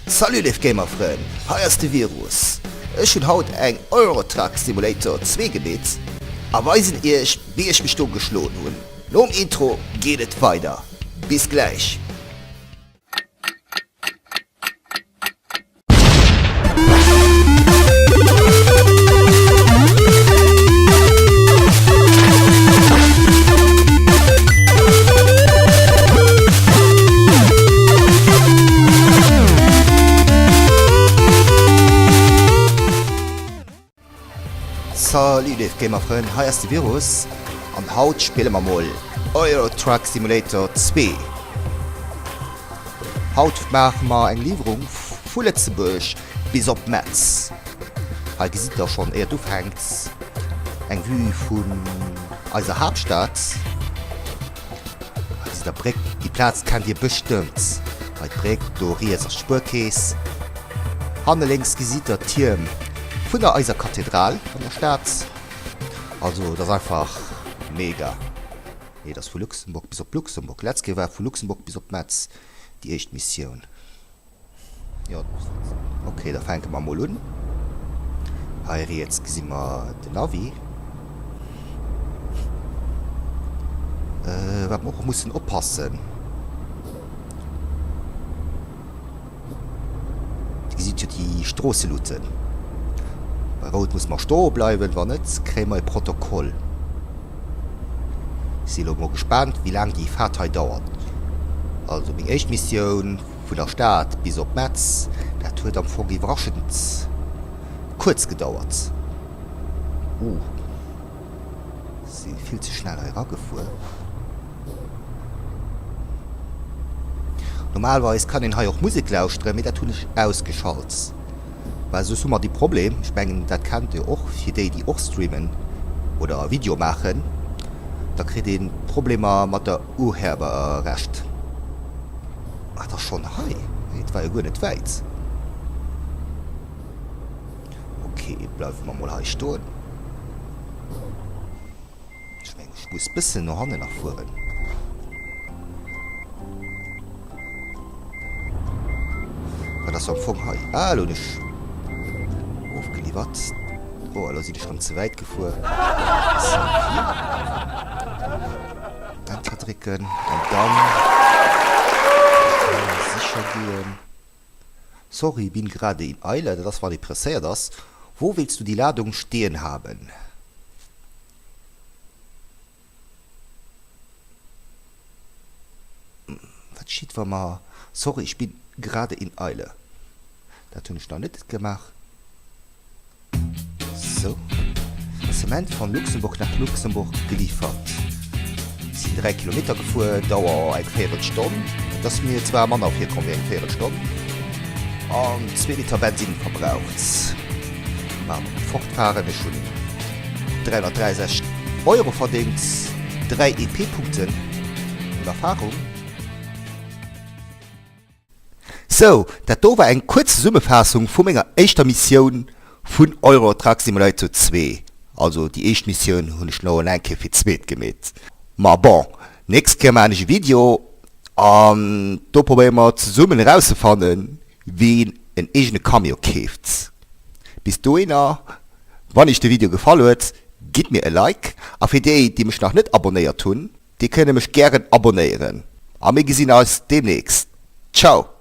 Salut léif Gamerfrënn, hei ass de Virus. Ech hunn haut eng Euro Truck Simulator 2 gemeet a weisen iech wéi ech mech do geschloen hunn. Nom Intro geet et weider. Bis gläich. Salut léif Gamerfrënn, hei ass de Virus an haut spille mer mol Euro Truck Simulator 2. Haut maache mer eng Liwwerung vu Lëtzebuerg bis op Metz. Hei gesitt der schonn éiert ufänkt eng Vue vun eiser Haaptstad. Hei gesitt der d'Bréck, déi Plaz kennt dir bestëmmt. Hei d'Bréck, do riets ass d'Spuerkeess. Hanne lénks gesitt der d'Tierm vun der eiser Kathedral an der Stad. Also et ass einfach mega. Nee, et ass vu Luxemburg bis op Luxemburg. Letz Kéier war vu Luxemburg bis op Metz déi éischt Missioun. Jo, ok, da fänke mer mol un. Hei riets gesi mer den Navi. Wat mer och mussen oppassen. Dir gesitt jo déi Stroosseluuten. Bei Rout musse mer stoe bleiwen, wann net, kréie mer e Protokoll. Ech si elo mol gespaant, wéi laang déi Faart hei dauert. Also meng éischt Missioun vun der Stad bis op Metz, dat huet am Fong iwwerraschend kuerz gedauert. Uh, si vill ze schnell hei eragefuer. Normalerweis kann een hei och Musek lauschteren, mee dat hunn ech ausgeschalt, well soss hu mer dee Problem, ech mengen dat kennt dir och, fir déi déi och streamen oder Video maachen, da kritt een Problemer mat der Urheberrecht. Ah, et ass schonn hei, et war jo guer net wäit. Ok, bleiwe mer mol hei stoen. Ech mengen ech muss bëssen no hannen nach fueren. Wat ass am Fong hei? Ah, elo hunn ech ofgeliwwert. Oh, elo sinn ech rëm ze wäit gefuer. Enter drécken an dann sicher goen. Sorry, bin gerade in Eile, dat ass wann ee presséiert ass. Wo willst du die Ladung stehen haben? Wat steet wa mer. Sorry, ich bin gerade in Eile. Dat hunn ech nach net gemaach. Sou. Zement von Luxemburg nach Luxemburg geliefert. Sinn 3 Kilometer gefuer, Dauer eng Véierelstonn. Et ass mir zwar manner virkomm wéi eng Véierelstonn. An zwee Liter Bensinn verbraucht. Mam Fortfahren, ech hunn 363 Euro verdéngt, 3 EP-Punkten un Erfahrung. Sou, dat do war eng kuerz Zesummefaassung vu menger éischter Missioun vun Euro Truck Simulator 2. Also déi éischt Missioun hunn ech lo eng Kéier fir d'zweet gemeet. Ma bon, nächst Kéier maachen ech e Video an do probéiere mer zesummen erauszefannen, ween en eegene Camion keeft. Bis dohinner, wann iech de Video gefall huet, gitt mir e Like a fir déi, déi mech nach net abonnéiert hunn, déi kënne mech gären abonnéieren a mir gesinn eis deemnächst. Ciao!